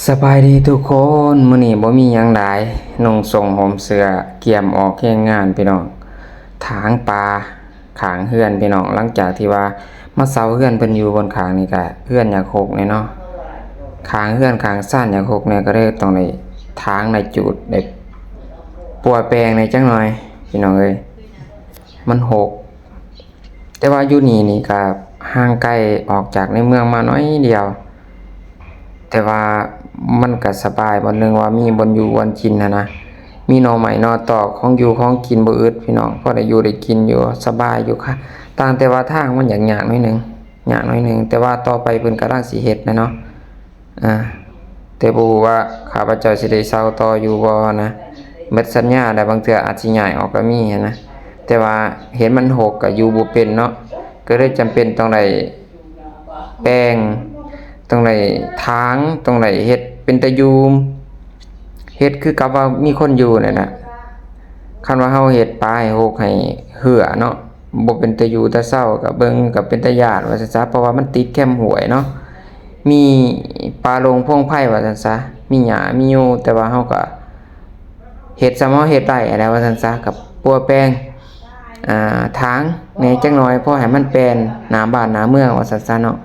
ສະບາຍດີທຸກຄົນ, ມື້ນີ້ບໍ່ມີຫຍັງຫຼາຍ, ນຸ່ງສົ້ງຫົ່ມເສື້ອ ກຽມອອກແຮງງານພີ່ນ້ອງ, ຖາງປ່າຂ້າງເຮືອນພີ່ນ້ອງ. ຫຼັງຈາກທີ່ວ່າມາເຊົ່າເຮືອນເພິ່ນຢູ່ບ່ອນຂ້າງນີ້ກະ ເຮືອນຢາກຮົກແດ່ເນາະ, ຂ້າງເຮືອນຂ້າງຊານຢາກຮົກແດ່, ກໍເລີຍຕ້ອງໄດ້ຖາງໄດ້ຈູດ ໄດ້ປົວແປງແດ່ຈັກໜ່ອຍພີ່ນ້ອງເອີຍ, ມັນຮົກ. ແຕ່ວ່າຢູ່ນີ້ນີ້ກະຫ່າງໄກອອກຈາກໃນເມືອງມາໜ້ອຍດຽວ, ແຕ່ວ່າມັນກະສະບາຍບ່ອນໜຶ່ງ ວ່າມີບ່ອນຢູ່ບ່ອນກິນຫັ້ນນະ, ມີໜໍ່ໄມ້ໜໍ່ຕອກ ຂອງຢູ່ຂອງກິນບໍ່ອຶດພີ່ນ້ອງ, ພໍໄດ້ຢູ່ໄດ້ກິນຢູ່ ສະບາຍຢູ່. ຕ່າງແຕ່ວ່າທາງມັນຍາກໆໜ້ອຍໜຶ່ງ, ຍາກໜ້ອຍໜຶ່ງ, ແຕ່ວ່າຕໍ່ໄປເພິ່ນກຳລັງຊິເຮັດແຫຼະເນາະ. ອາ ແຕ່ບໍ່ຮູ້ວ່າຂ້າພະເຈົ້າຊິໄດ້ເຊົ່າຕໍ່ຢູ່ບໍ່ນະ, ໝົດສັນຍາແລ້ວ ບາງເທື່ອອາດຊິຍ້າຍອອກກໍມີຫັ້ນນະ. ແຕ່ວ່າເຫັນມັນຮົກກໍຢູ່ບໍ່ເປັນເນາະ, ກໍເລີຍຈຳເປັນຕ້ອງໄດ້ແປງ, ຕ້ອງໄດ້ຖາງ, ຕ້ອງໄດ້ເຮັດເປັນຕາຢູ່, ເຮັດຄືກັບວ່າມີຄົນຢູ່ນັ້ນນະ. ຄັນວ່າເຮົາເຮັດປ່າໃຫ້ຮົກໃຫ້ເຮື້ອເນາະ, ບໍ່ເປັນຕາຢູ່ຕາເຊົາ, ກໍເບິ່ງກໍເປັນຕາຢ້ານວ່າຊັ້ນຊະ, ເພາະວ່າມັນຕິດແຄມຫ້ວຍເນາະ, ມີປ່າລົງພົງໄພວ່າຊັ້ນຊະ, ມີຫຍ້າມີຢູ່, ແຕ່ວ່າເຮົາກໍເຮັດສ່ຳເຮົາເຮັດໄດ້ຫັ້ນແຫຼະວ່າຊັ້ນຊະ, ກໍປົວແປງ ອ່າ ຖາງແດ່ຈັກໜ່ອຍ ພໍໃຫ້ມັນແປນໜ້າບ້ານໜ້າເມືອງວ່າຊັ້ນຊະເນາະ.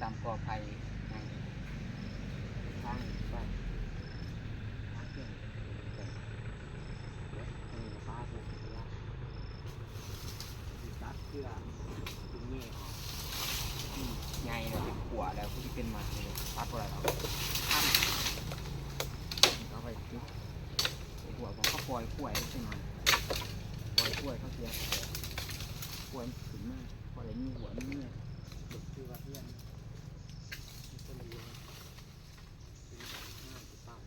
ຕາມກໍໄຜ່ໃຫຍ່ ທາງໄປ ທາງເຄື່ອງໄປ ແລະ ທາງນີ້ກໍປາພູ ຕັດເຄືອ ເປັນແງ່ອອກ ໃຫຍ່ແລ້ວ ເປັນຂົວແລ້ວ ຄືຊິເປັນມັດນີ້ ຕັດບໍ່ໄດ້ດອກ ຄັນ ເອົາໄປຈຸດ ໄປຫົວ ເຂົາກໍປ່ອຍຂວາຍເປັນມັນ ປ່ອຍຂວາຍເຂົາເສຍ ຂວາຍມັນຂຶ້ນມາ ພໍໄດ້ມີຫົວມີເມຍ ຄືວ່າເຮືອນ ມີຄົນຢູ່ ເປັນງານທີ່ປ້າຍ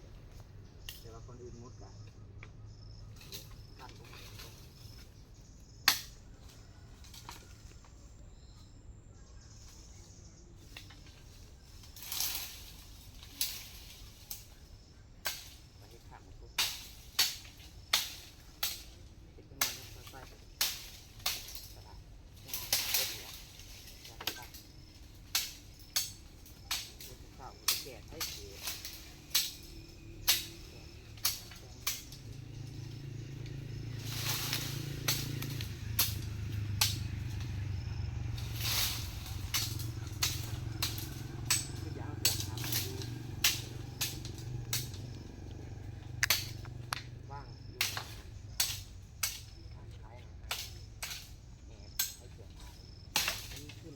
ແຕ່ວ່າຄົນອື່ນໝົດກະ ຄັນບໍ່ ໄປເຮັດຂ້າງມັນພຸ້ນ ເຮັດຈັກໜ່ອຍ ຄ່ອຍໆ ໄປ ຕະຫຼາດ ເຮັດດຽວ ເຮັດເຊົ້າ ແກ່ໄຂເສຍ ຄືຈະເອົາເສື້ອຜ້າມາຢູ່ ວາງຢູ່ ຮ້ານຂາຍອາຫານ ແຫ່ຂາຍເສື້ອຜ້າ ມີທຶນ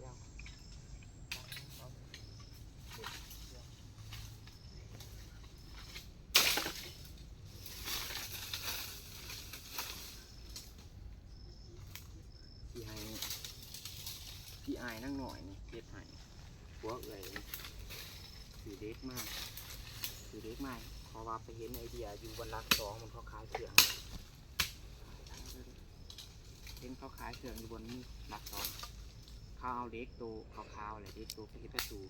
ແລ້ວ ຊິໃຫ້ ພີ່ອ້າຍນາງນ້ອຍນີ້ເຮັດໃຫ້ ຜົວເອື້ອຍຊື້ເຫຼັກມາ ຊື້ເຫຼັກມາ ເພາະວ່າໄປເຫັນໄອເດຍຢູ່ບ່ອນຫຼັກສອງ ມັນເຂົາຂາຍເຄື່ອງ ເຫັນເຂົາຂາຍເຄື່ອງຢູ່ບ່ອນນີ້ຫຼັກສອງ ເຂົາເອົາເຫຼັກໂຕຂາວໆ ແລະ ເຫຼັກໂຕໄປເຮັດປະຕູ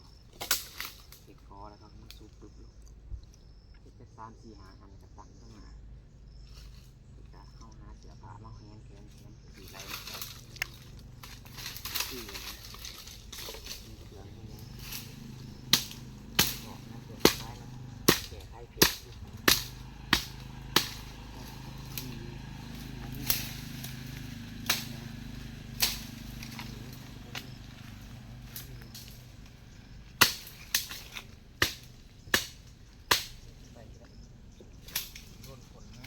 ເຮັດກໍ ແລ້ວກໍມັນສຸບປຶບລົງ ເຮັດຈັກສາມສີ່ຫ້າອັນກໍຕັ້ງຂ້າງໜ້າ ແລ້ວກໍເຮົາຫາເສື້ອຜ້າມາແຂວນ ແຂວນ ແຂວນ ສີໄລ່ ສີ ມີເຄື່ອງມີຫຍັງ ບອກນະ ເຄື່ອງຂາຍນະ ແກ້ໄຂເພຈຢູ່ ມີຢູ່ ມີຢູ່ ໄປທີ່ໃດ ໂດນຝົນມາ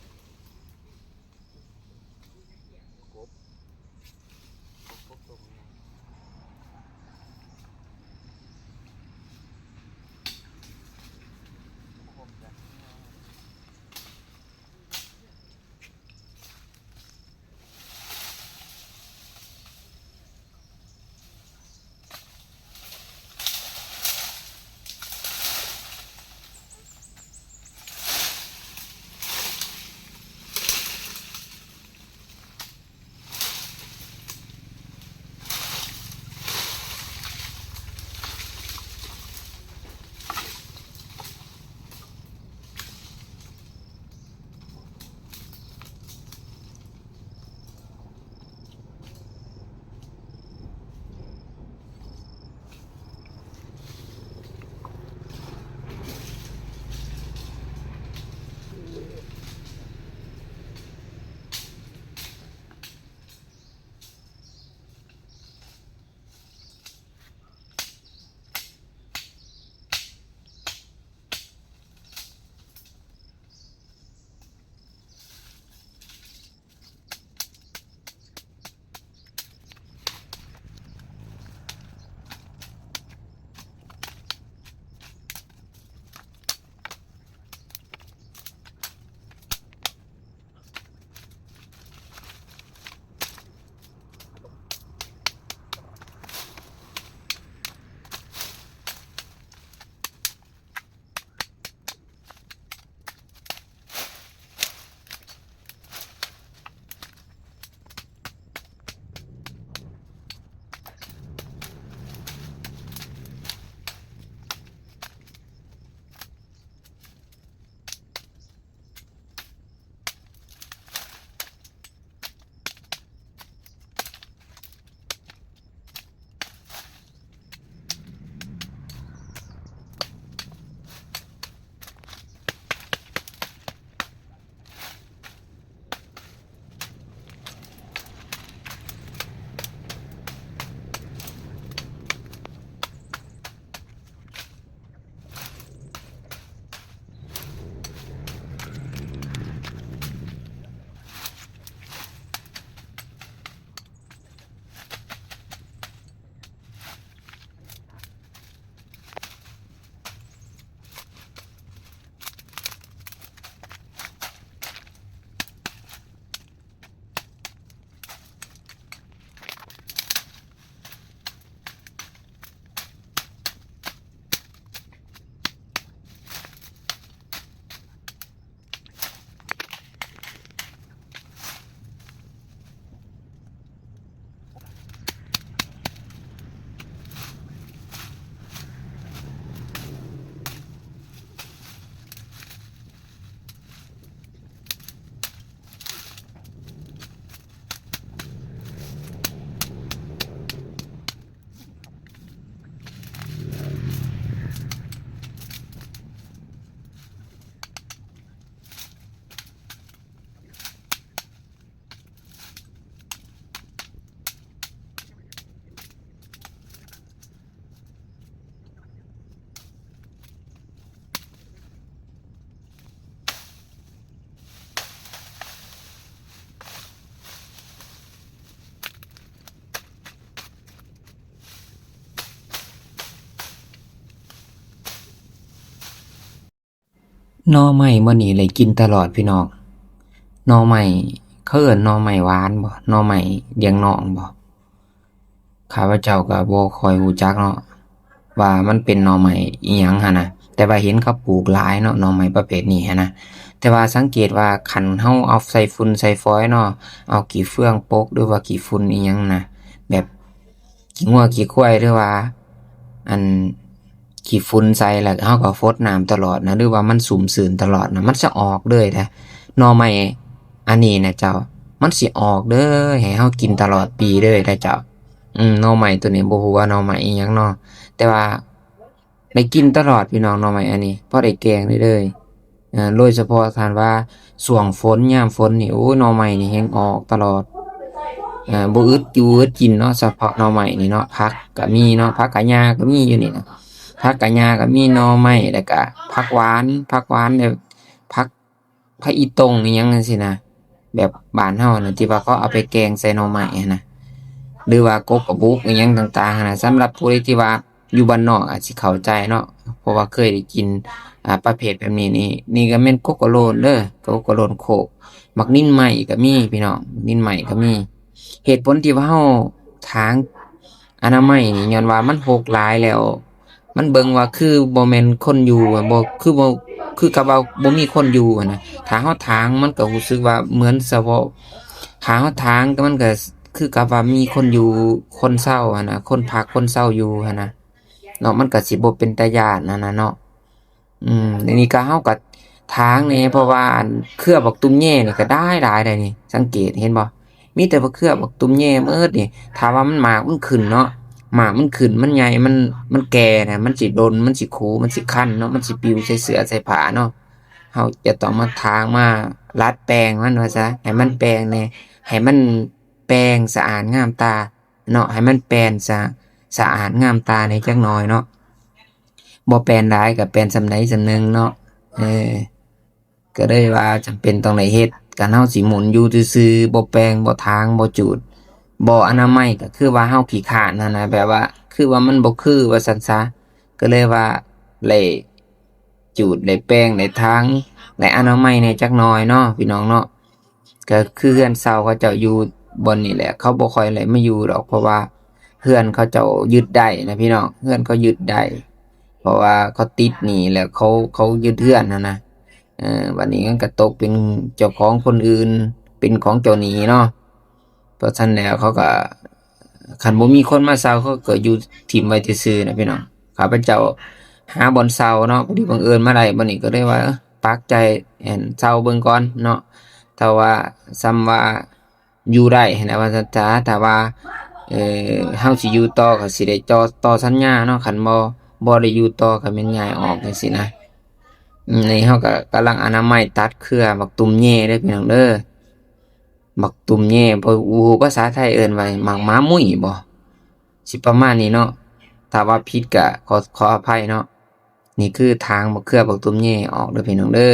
ເ ໜໍ່ໄມ້ມື້ນີ້ໄດ້ກິນຕະຫຼອດພີ່ນ້ອງ. ໜໍ່ໄມ້ ເຂົາເອີ້ນໜໍ່ໄມ້ຫວານບໍ່? ໜໍ່ໄມ້ລ້ຽງນ້ອງບໍ່? ຂ້າພະເຈົ້າກໍບໍ່ຄ່ອຍຮູ້ຈັກເນາະ ວ່າມັນເປັນໜໍ່ໄມ້ອີ່ຫຍັງຫັ້ນນະ, ແຕ່ວ່າເຫັນເຂົາປູກຫຼາຍເນາະ ໜໍ່ໄມ້ປະເພດນີ້ຫັ້ນນະ. ແຕ່ວ່າສັງເກດວ່າຄັນເຮົາເອົາໃສ່ຝຸ່ນໃສ່ຟອຍເນາະ ເອົາຂີ້ເຟືອງປົກ ຫຼືວ່າຂີ້ຝຸ່ນອີ່ຫຍັງນະ ແບບ ຂີ້ງົວຂີ້ຄວາຍ ຫຼືວ່າ ອັນ ຂີ້ຝຸ່ນໃສ່ ແລ້ວເຮົາກໍຟົດນ້ຳຕະຫຼອດນະ ຫຼືວ່າມັນຊຸ່ມຊື່ນຕະຫຼອດນະ ມັນຈະອອກເລີຍນະ. ໜໍ່ໄມ້ອັນນີ້ນະເຈົ້າ ມັນຊິອອກເລີຍ ໃຫ້ເຮົາກິນຕະຫຼອດປີເລີຍນະເຈົ້າ. ອືມ ໜໍ່ໄມ້ໂຕນີ້ບໍ່ຮູ້ວ່າໜໍ່ໄມ້ອີ່ຫຍັງເນາະ ແຕ່ວ່າ ໄດ້ກິນຕະຫຼອດພີ່ນ້ອງ ໜໍ່ໄມ້ອັນນີ້ ພໍໄດ້ແກງໄດ້ເລີຍ. ເອີ ໂດຍສະເພາະຖ້າວ່າຊ່ວງຝົນ ຍາມຝົນນີ້ ໂອ້ ໜໍ່ໄມ້ນີ້ແຮ່ງອອກຕະຫຼອດ ເອີ ບໍ່ອຶດຢູ່ອຶດກິນເນາະ ສະເພາະໜໍ່ໄມ້ນີ້ເນາະ. ຜັກກະມີເນາະ ຜັກກະຫຍ້າກະມີຢູ່ນີ້ນະ ຜັກກະຫຍ້າກະມີ ໜໍ່ໄມ້ ແລ້ວກະຜັກຫວານ ຜັກຫວານແບບ ຜັກ ຜັກອີ່ຕົ່ງອີ່ຫຍັງຈັ່ງຊີ້ນະ ແບບບ້ານເຮົານະ ທີ່ວ່າເຂົາເອົາໄປແກງໃສ່ໜໍ່ໄມ້ຫັ້ນນະ ຫຼືວ່າກົກກະບຸກອີ່ຫຍັງຕ່າງໆຫັ້ນນະ. ສຳລັບຜູ້ໃດທີ່ວ່າຢູ່ບ້ານນອກອາດຊິເຂົ້າໃຈເນາະ ເພາະວ່າເຄີຍໄດ້ກິນ ອ່າ ປະເພດແບບນີ້ນີ້. ນີ້ກໍແມ່ນກົກກະໂລນເດີ ກົກກະໂລນໂຄກ. ໝາກນິນໄມ້ກໍມີພີ່ນ້ອງ ໝາກນິນໄມ້ກໍມີ. ເຫດຜົນທີ່ວ່າເຮົາຖາງ ອະນາໄມນີ້ ຍ້ອນວ່າມັນຮົກຫຼາຍແລ້ວ ມັນເບິ່ງວ່າຄືບໍ່ແມ່ນຄົນຢູ່ ບໍ່ ຄືບໍ່ ຄືກັບວ່າບໍ່ມີຄົນຢູ່ຫັ້ນນະ. ຖ້າເຮົາຖາງມັນກໍຮູ້ສຶກວ່າເໝືອນສະເພາະ ຖ້າເຮົາຖາງກໍມັນກໍຄືກັບວ່າມີຄົນຢູ່ ຄົນເຊົາຫັ້ນນະ ຄົນພັກຄົນເຊົາຢູ່ຫັ້ນນະເນາະ ມັນກໍຊິບໍ່ເປັນຕາຢ້ານຫັ້ນນະເນາະ. ອືມ ອັນນີ້ກໍ ເຮົາກໍຖາງແດ່ ເພາະວ່າອັນເຄືອບັກຕຸ້ມແຍນີ້ກໍຫຼາຍໆໄດ໋ນີ້ ສັງເກດເຫັນບໍ່ ມີແຕ່ບັກເຄືອບັກຕຸ້ມແຍໝົດນີ້. ຖ້າວ່າມັນ ໝາກມັນຂຶ້ນເນາະ ໝາກມັນຂຶ້ນ ມັນໃຫຍ່ ມັນ ມັນແກ່ນະ ມັນຊິດົນ ມັນຊິຂູ ມັນຊິຄັນເນາະ ມັນຊິປິວໃສ່ເສື້ອໃສ່ຜ້າເນາະ. ເຮົາຈະຕ້ອງມາຖາງ ມາດັດແປງມັນວ່າຊະ ໃຫ້ມັນແປງແດ່ ໃຫ້ມັນແປງສະອາດງາມຕາເນາະ ໃຫ້ມັນແປນສະ ສະອາດງາມຕາແດ່ຈັກໜ້ອຍເນາະ. ບໍ່ແປນຫຼາຍກໍແປນສ່ຳໃດສ່ຳໜຶ່ງເນາະ. ເອີ ກໍເລີຍວ່າຈຳເປັນຕ້ອງໄດ້ເຮັດ ຄັນເຮົາຊິໝຸນຢູ່ຊື່ໆ ບໍ່ແປງ ບໍ່ຖາງ ບໍ່ຈູດ ບໍ່ອະນາໄມ ກໍຄືວ່າເຮົາຂີ້ຄ້ານຫັ້ນນະ ແບບວ່າຄືວ່າມັນບໍ່ຄືວ່າຊັ້ນຊະ. ກໍເລີຍວ່າໄດ້ຈູດ ໄດ້ແປງ ໄດ້ຖາງ ໄດ້ອະນາໄມແດ່ຈັກໜ້ອຍເນາະ ພີ່ນ້ອງເນາະ. ກໍຄືເຮືອນເຊົ່າເຂົາເຈົ້າຢູ່ບ່ອນນີ້ແຫຼະ ເຂົາບໍ່ຄ່ອຍໄດ້ມາຢູ່ດອກ ເພາະວ່າເຮືອນເຂົາເຈົ້າຍຶດໄດ້ນະພີ່ນ້ອງ ເຮືອນເຂົາຍຶດໄດ້ ເພາະວ່າເຂົາຕິດໜີ້ແລ້ວ ເຂົາ ເຂົາຍຶດເຮືອນຫັ້ນນະ. ເອີ ບັດນີ້ມັນກໍຕົກເປັນເຈົ້າຂອງຄົນອື່ນ ເປັນຂອງເຈົ້າໜີ້ເນາະ. ເພາະຊັ້ນແລ້ວເຂົາກໍ ຄັນບໍ່ມີຄົນມາເຊົ່າ ເຂົາກໍຢູ່ຖິ້ມໄວ້ຊື່ໆນະພີ່ນ້ອງ. ຂ້າພະເຈົ້າຫາບ່ອນເຊົ່າເນາະ ພໍດີບັງເອີນມາໄດ້ບ່ອນນີ້ ກໍເລີຍວ່າ ເອີ ປັກໃຈ ອັນ ເຊົ່າເບິ່ງກ່ອນເນາະ. ຖ້າວ່າ ສ່ຳວ່າຢູ່ໄດ້ຫັ້ນນະ ວ່າຊັ້ນຊະ. ຖ້າວ່າ ເອີ ເຮົາຊິຢູ່ຕໍ່ ກໍຊິໄດ້ຕໍ່ ຕໍ່ສັນຍາເນາະ ຄັນບໍ່ ບໍ່ໄດ້ຢູ່ຕໍ່ ກໍແມ່ນຍ້າຍອອກຈັ່ງຊີ້ນະ. ອືມ ນີ້ເຮົາກໍກຳລັງອະນາໄມຕັດເຄືອບັກຕຸ້ມແຍເດີພີ່ນ້ອງເດີ. ບັກຕຸ້ມແຍ ບໍ່ຮູ້ພາສາໄທເອີ້ນວ່າໝາກໝາມຸ້ຍບໍ່ ຊິປະມານນີ້ເນາະ. ຖ້າວ່າຜິດກະຂໍ ຂໍອະໄພເນາະ. ນີ້ຄືຖາງບັກເຄືອບັກຕຸ້ມແຍອອກເດີພີ່ນ້ອງເດີ.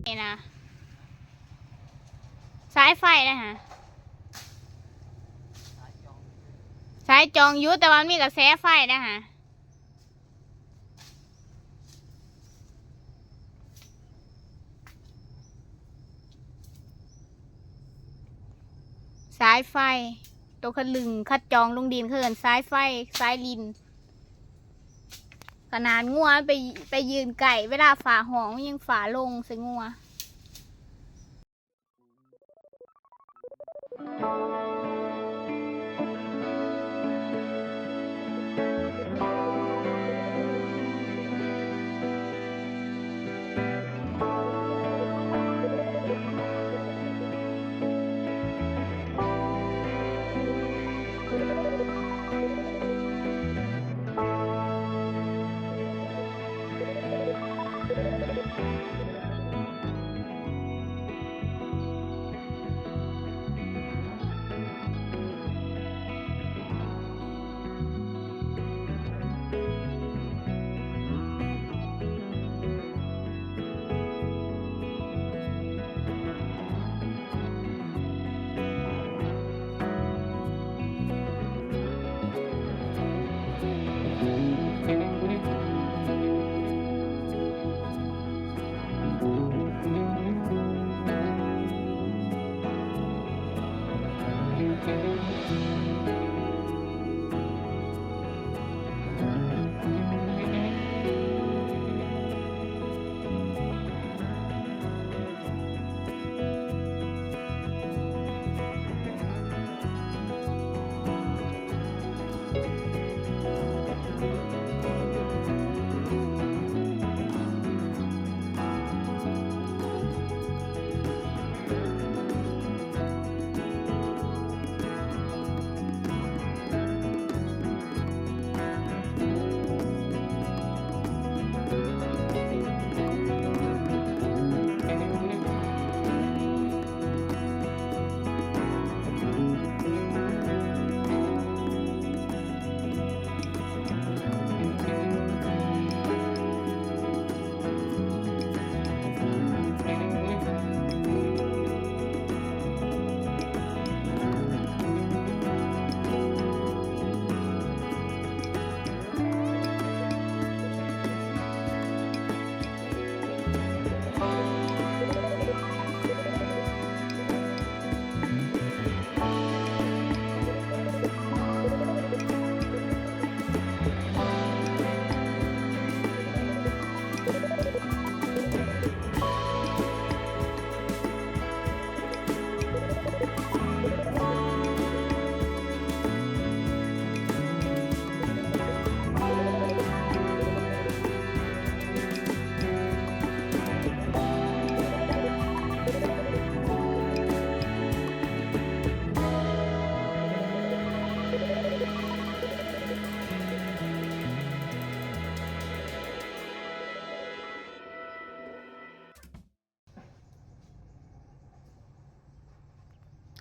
ນີ້ນະ ສາຍໄຟນະຫະ ສາຍຈອງຢູ່ ແຕ່ວ່າມັນມີກະແສໄຟນະຫະ. ສາຍໄຟ ໂຕຂະລຶງ ຄັດຈອງລົງດິນ ເຂົາເອີ້ນສາຍໄຟ ສາຍລິນ. ຂະໜາດງົວໄປ ໄປຢືນໃກ້ ເວລາຟ້າຮ້ອງ ມັນຍັງຟ້າລົງໃສ່ງົວ.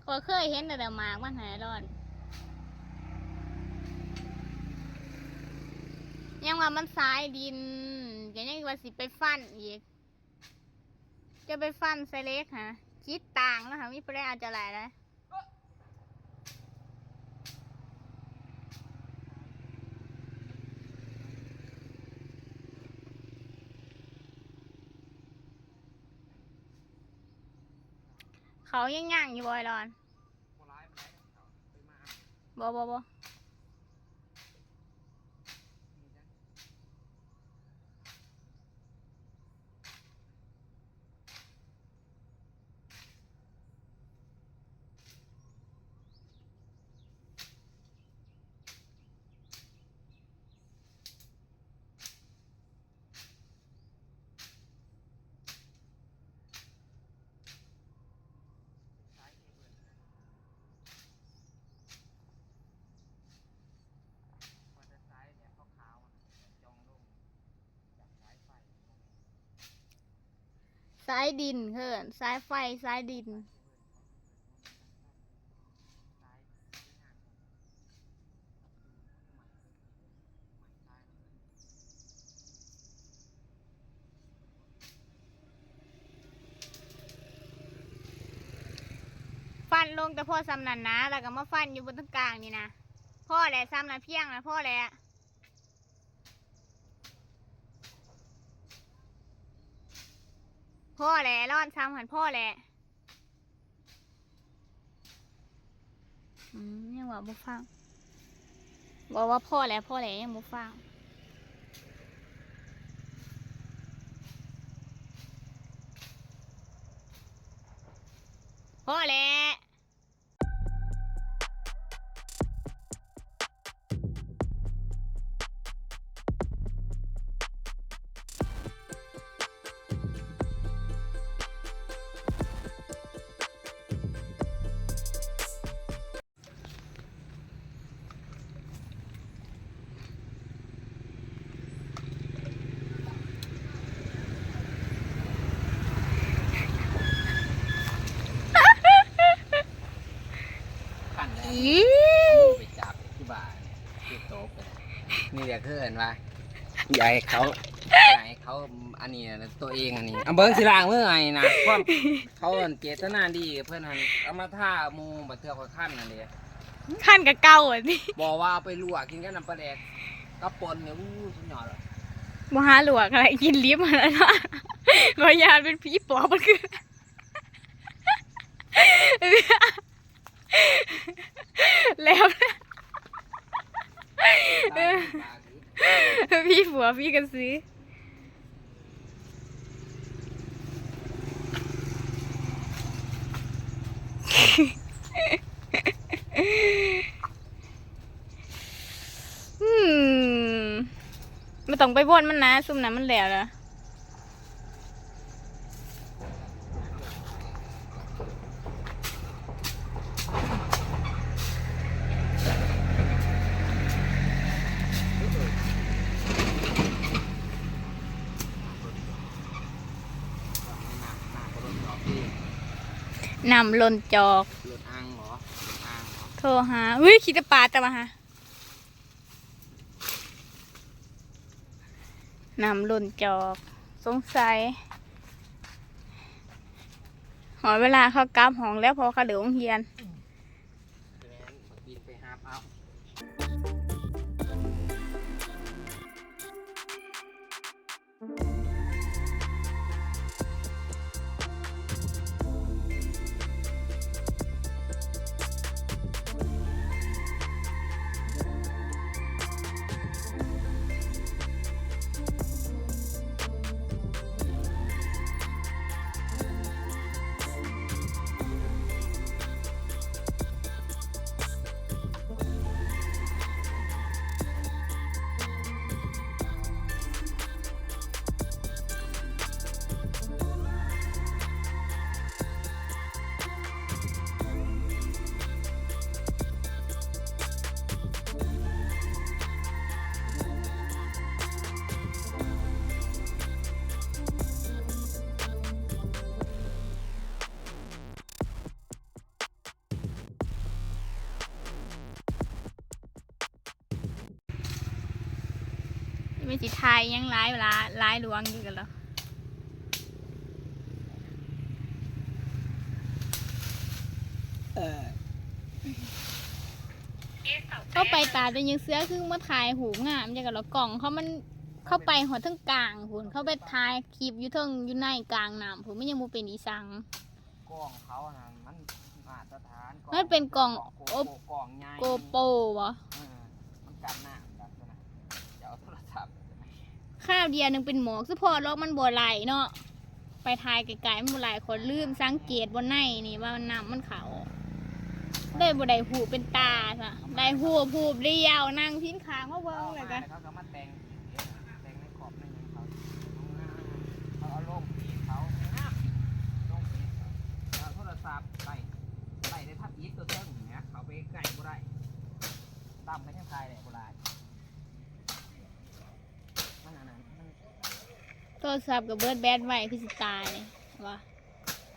ຂ້ອຍເຄີຍເຫັນແຕ່ໝາກມັນຫັ້ນແຫຼະດອນ ຍັງວ່າມັນສາຍດິນ ກໍຍັງວ່າຊິໄປຟັນອີກ ຈະໄປຟັນໃສ່ເຫຼັກຫາ ຈິດຕ່າງແລ້ວຫາ ມີຜູ້ໃດເອົາເຈົ້າໄດ້ລະ. ເຂົາຍັງຍ່າງຢູ່ບໍ່ ອ້າຍດອນ? ບໍ່ ບໍ່ ບໍ່. ສາຍດິນ ເອີ້ນສາຍໄຟ ສາຍດິນ. ເ ລົງແຕ່ພໍສ່ຳນັ້ນນະ ແລ້ວກໍມາຟັນຢູ່ບົນທາງກາງນີ້ນະ. ພໍແຫຼະ ສ່ຳນັ້ນພຽງນະ ພໍແຫຼະ ພໍແຫຼະ ລອນສ່ຳຫັ້ນ ພໍແຫຼະ. ອືມ ຍັງເວົ້າບໍ່ຟັງ ເວົ້າວ່າພໍແຫຼະ ພໍແຫຼະ ຍັງບໍ່ຟັງ ພໍແຫຼະ. ຄັນແລ້ວ ອີ ເອົາມືໄປຈັບທີ່ບ້ານ ເຈັບໂຕກ ນີ້ແຫຼະ ຄືເອີ້ນວ່າ ຢ່າໃຫ້ເຂົາ ຢ່າໃຫ້ເຂົາ ອັນນີ້ຕົວເອງ ອັນນີ້ ເອົາເບິ່ງ ຊິລ້າງມືໃຫ້ນະ ຄວາມ ເຂົາເຈດຕະນາດີ ເພິ່ນຫັ້ນເອົາມາທາໝູ່ ບາດເທື່ອຂ້ອຍຄັນນັ້ນເດ້ ຄັນກະເກົ່າຫັ້ນຕິ ບໍ່ວ່າເອົາໄປລວກກິນກັບນ້ຳປາແດກ ກັບປົ່ນນີ້ ອູ້ ສຸດຍອດເລີຍ ບໍ່ຫາລວກ ກິນດິບຫັ້ນລະເນາະ ຂ້ອຍຢ້ານເປັນຜີປອບ ມັນຄື ແລ້ວ ມີຜົວມີກະສື ອືມ ບໍ່ຕ້ອງໄປວົນມັນນະ ຊຸມນັ້ນມັນແລ້ວລະ. ນ້ຳລົ້ນຈອກ ລົດອ່າງບໍ? ລົດອ່າງບໍ? ໂທຫາ ອຸ້ຍ ຂີ້ຕະປາດ ຕະຫວາຫາ. ນ້ຳລົ້ນຈອກ ສົງໄສຮອດເວລາເຂົາກັບຫ້ອງແລ້ວ ເພາະເຂົາເລີກໂຮງຮຽນ. ແມ່ນ ບັກບິນໄປຮັບເອົາ. ແມ່ນຊິຖ່າຍຫຍັງຫຼາຍຫຼາຍຫຼວງຢູ່ກັນລະ. ເອີ ເຂົາໄປຕາດແຕ່ຍັງເສືອ ຄືມາຖ່າຍຮູບງາມຈັ່ງກັນລະ ກ້ອງເຂົາມັນ ເຂົາໄປຮອດເທິງກາງພຸ້ນ ເຂົາໄປຖ່າຍຄລິບຢູ່ເທິງ ຢູ່ໃນກາງນ້ຳພຸ້ນ ມັນຍັງບໍ່ເປັນອີ່ສັງ. ກ້ອງເຂົາຫັ້ນມັນມາດຕະຖານ ມັນເປັນກ້ອງ ກ້ອງໂກໂປ ກ້ອງໃຫຍ່ ໂກໂປບໍ? ເອີ ມັນກັນນ້ຳ ແບບນັ້ນນະ ຈະເອົາໂທລະສັບ ຄາວດຽວໜຶ່ງເປັນໝອກ ສະເພາະດອກມັນບໍ່ໄຫຼເນາະ ໄປຖ່າຍໄກໆ ມັນບໍ່ໄຫຼ ຂ້ອຍລືມສັງເກດບ່ອນໃນນີ້ວ່ານ້ຳມັນເຂົ້າ ເລີຍບໍ່ໄດ້ຮູບເປັນຕາຊະ ໄດ້ຮູບຮູບດຽວ ນັ່ງພິງຂ້າງມາເບິ່ງ ແລ້ວກະ ເຂົາກະມາແຕ່ງ ແຕ່ງໃນຂອບໃນຫຍັງເຂົາ ເຂົາເອົາລົງເພຈເຂົາ ງາມ ລົງເພຈເຂົາ ເອົາໂທລະສັບໄລ່ ໄລ່ແຕ່ທຳອິດຕົວເທິງນີ້ນະ ເຂົ້າໄປໃກ້ບໍ່ໄດ້ ດຳກະຍັງຖ່າຍໄດ້ບໍ່ຫຼາຍ ມັນອັນນັ້ນ ມັນ ໂທລະສັບກະເບີດແບັດໄວ ຄືຊິຕາຍ ວ່າ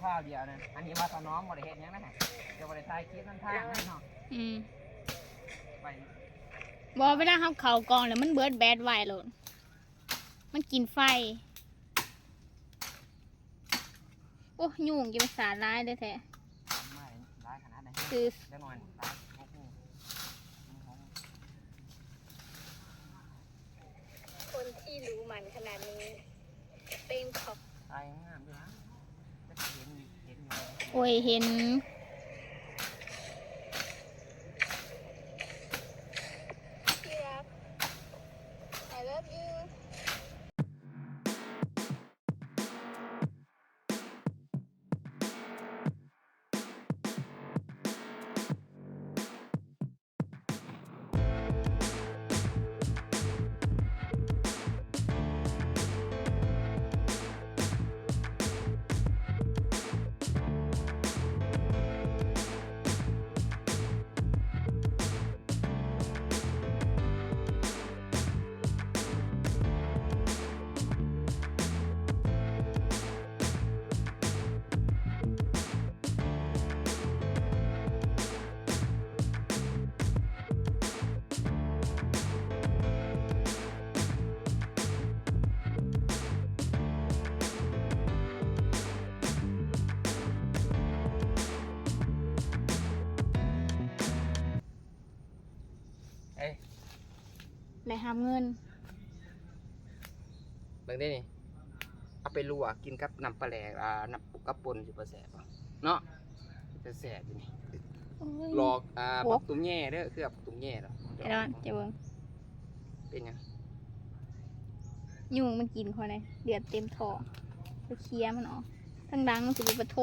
ຄາວດຽວນັ້ນ ອັນນີ້ວ່າສະໜອມບໍ່ໄດ້ເຮັດຫຍັງນະ ຈະບໍ່ໄດ້ຖ່າຍຄລິບນຳທາງເນາະ ອືມ ໄປ ບໍ່ ເວລາເຮົາເຂົ້າກ້ອງແລ້ວມັນເບີດແບັດໄວໂລດ ມັນກິນໄຟ. ໂອ້ ຍຸງ ຢ່າໄປສາດຫຼາຍເດີແທ້ ໄມ້ຫຼາຍຂະໜາດໃດ Sis. คนที่รู้มันขนาดนี้ เป็นของ โอ้ย เห็น ที่รัก I love you. ເອີຍ ໄດ້ຮັບເງິນ ເບິ່ງເດ້ນີ້ ເອົາໄປລວກກິນກັບນ້ຳປາແຫຼກ ອ່າ ນ້ຳ ກັບປົ່ນ ຊິບໍ່ແຊບບໍ່ເນາະ? ເປັນຕາແຊບຢູ່ນີ້ ໂອ້ຍ ລອກ ອ່າ ໂອ້ ບັກຕຸ່ມແຍ່ເດີ ຄືບັກຕຸ່ມແຍ່ດອກ ໄອ້ດອນ ເຈົ້າເບິ່ງ ເປັນຫຍັງ? ຍຸງມັນກິນຂ້ອຍໄດ໋ ເລືອດເຕັມທ້ອງ ໄປເຄຍມັນອອກ ທາງຫຼັງມັນຊິບໍ່ປະໂທ.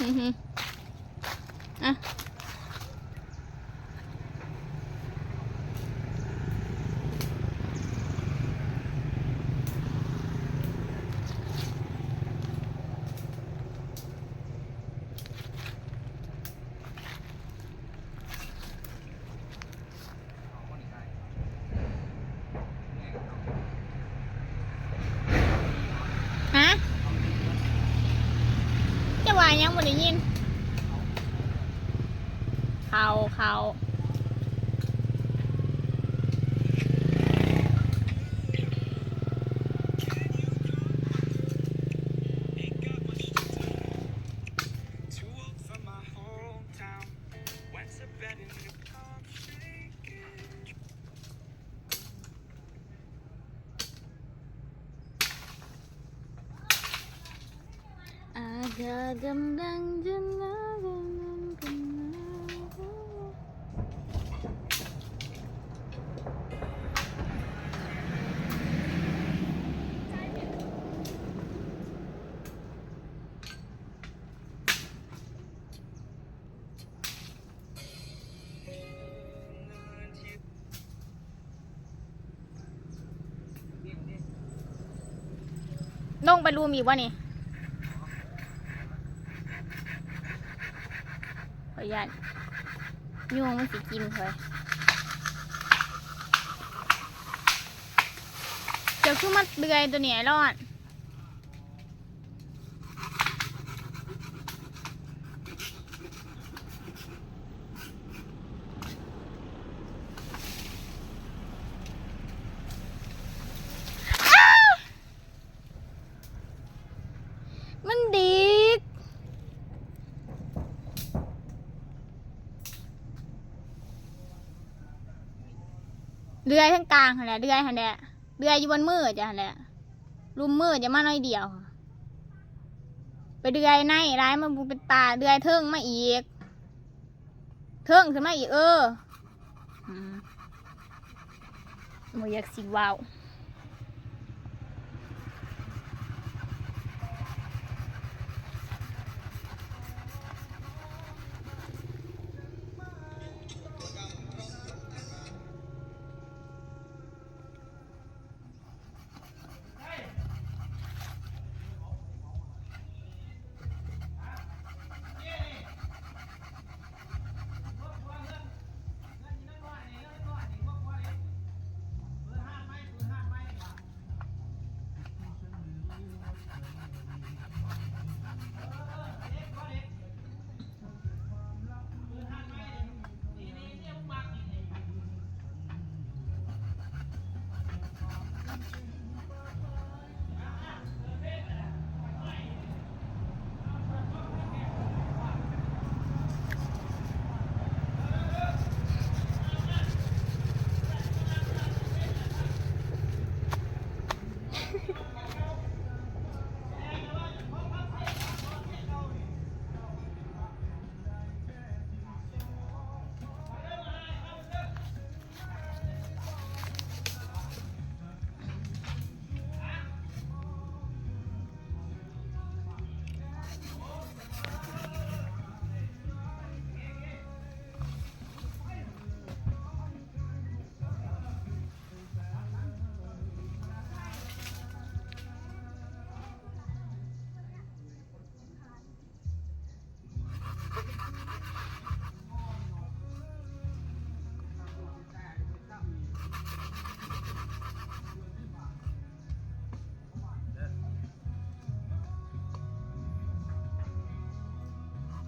ອືຮຶ ອ່ະ. ຮະ? ເຈົ້າວ່າຫຍັງ? ບໍ່ໄດ້ຍິນ. ເຂົ້າ, ເຂົ້າ. Agak gandang jana gandang gandang. ເ ລົງໄປລຸ່ມອີກບໍ່ນີ້? ຂ້ອຍຢ້ານຍຸງມັນຊິກິນຂ້ອຍ. ເຈົ້າຄືມາເລື່ອຍໂຕນີ້ ອ້າຍຫຼອດ? ມັນດິກ. ເລື່ອຍທາງກາງຫັ້ນແຫຼະ ເລື່ອຍຫັ້ນແຫຼະ ເລື່ອຍຢູ່ບົນມືເຈົ້າຫັ້ນແຫຼະ ລຸ່ມມືເຈົ້າມາໜ້ອຍດຽວ. ໄປເລື່ອຍໃນຫຼາຍ ມັນບໍ່ເປັນຕາ ເລື່ອຍເທິງມາອີກ ເທິງຂຶ້ນມາອີກ ເອີ. ອືມ ບໍ່ຢາກຊິເວົ້າ.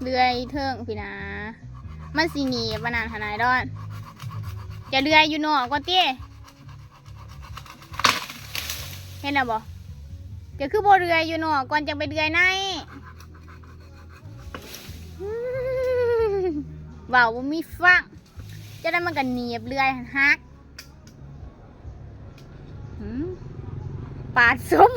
ເລື່ອຍເທິງພີ້ນາ ມັນຊິໜີບອັນນັ້ນຫັ້ນນາດອນ. ຈະເລື່ອຍຢູ່ນອກກ່ອນຕິ ເຫັນແລ້ວບໍ່? ຈະຄືບໍ່ເລື່ອຍຢູ່ນອກກ່ອນ ຈັ່ງໄປເລື່ອຍໃນ? ເວົ້າບໍ່ມີຟັງ. ຈະໄດ້ມັນກໍໜີບເລື່ອຍຫັ້ນຫັກ ຫືມ ປາດສົມ.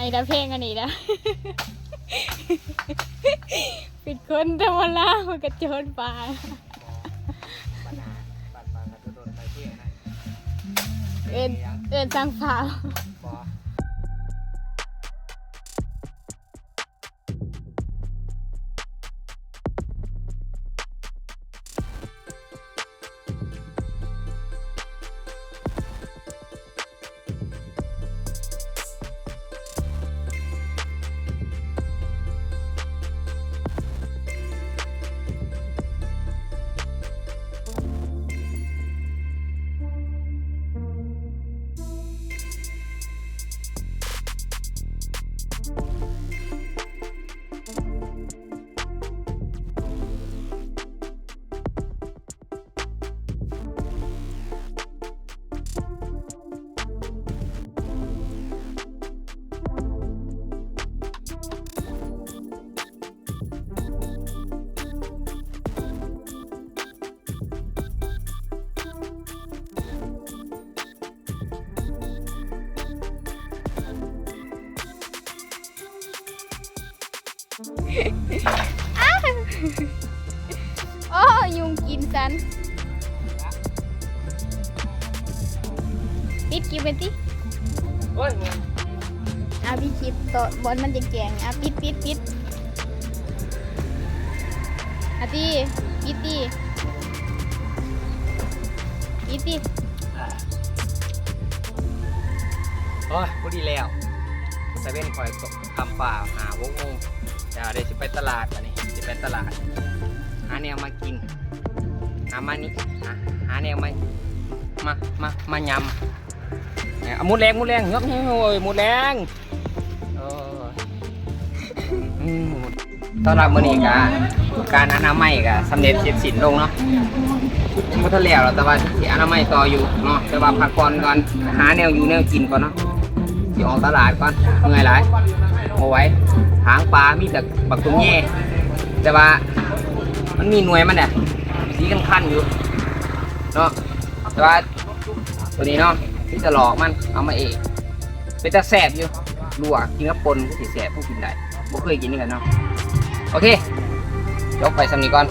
ໄອ້ດາວເພງອັນນີ້ນະ ເປັນຄົນທຳມະດາ ມັນກະໂຈນປ່າ. ບໍ່ ບັນຫາ ບັນ ບັນຫາໂດນໆໄປເພງນະ ເອີ້ນ ເອີ້ນຊ່າງຟ້າວ ບໍ່. ໂອ້ ຍຸງກິນສັນ. ປິດຄລິບໄປຕິ. ໂອ້ຍ ອ່າ ປິດຄລິບຕໍ່ ບ່ອນມັນແຈ້ງໆ. ອ່າ ປິດ ປິດ ປິດ. ອາຕີ ປິດຕິ ປິດຕິ. ໂອ້ຍ ພໍດີແລ້ວ ຕາເວັນຂ້ອຍຄ່ຳຟ້າ ຫ້າຫົກໂມງ ແລ້ວ ດຽວຊິໄປຕະຫຼາດ ບາດນີ້ຊິໄປຕະຫຼາດ ຫາແນວມາກິນ ຫາມານີ້ ຫາ ຫາແນວມາ ມາ ມາ ມາຍຳ. ເອົາ ໝົດແລງ ໝົດແລງ ຍົກ ໂອ້ຍ ໝົດແລງ. ໂອ້ຍ ອືມ ສຳລັບມື້ນີ້ກະ ການອະນາໄມກະສຳເລັດເສັດສິ້ນລົງເນາະ ຍັງບໍ່ທັນແລ້ວດອກ ແຕ່ວ່າຊິອະນາໄມຕໍ່ຢູ່ເນາະ ແຕ່ວ່າພັກຜ່ອນກ່ອນ ຫາແນວຢູ່ແນວກິນກ່ອນເນາະ ຊິອອກຕະຫຼາດກ່ອນ ເມື່ອຍຫຼາຍ ບໍ່ໄຫວ ທາງປ່າມີແຕ່ບັກຕົງແຍ ແຕ່ວ່າມັນມີໜ່ວຍມັນແຫຼະ ສີຄັນໆຢູ່ເນາະ ແຕ່ວ່າ ໂຕນີ້ເນາະ ມີແຕ່ຫຼອກມັນ ເອົາມາເອງ ເປັນຕາແຊບຢູ່ ລົວກກິນກັບປົ່ນຄືຊິແຊບ ຜູ້ກິນໄດ້ ບໍ່ເຄີຍກິນຄືກັນເນາະ. ໂອເຄ ຈົບໄປສ່ຳນີ້ກ່ອນ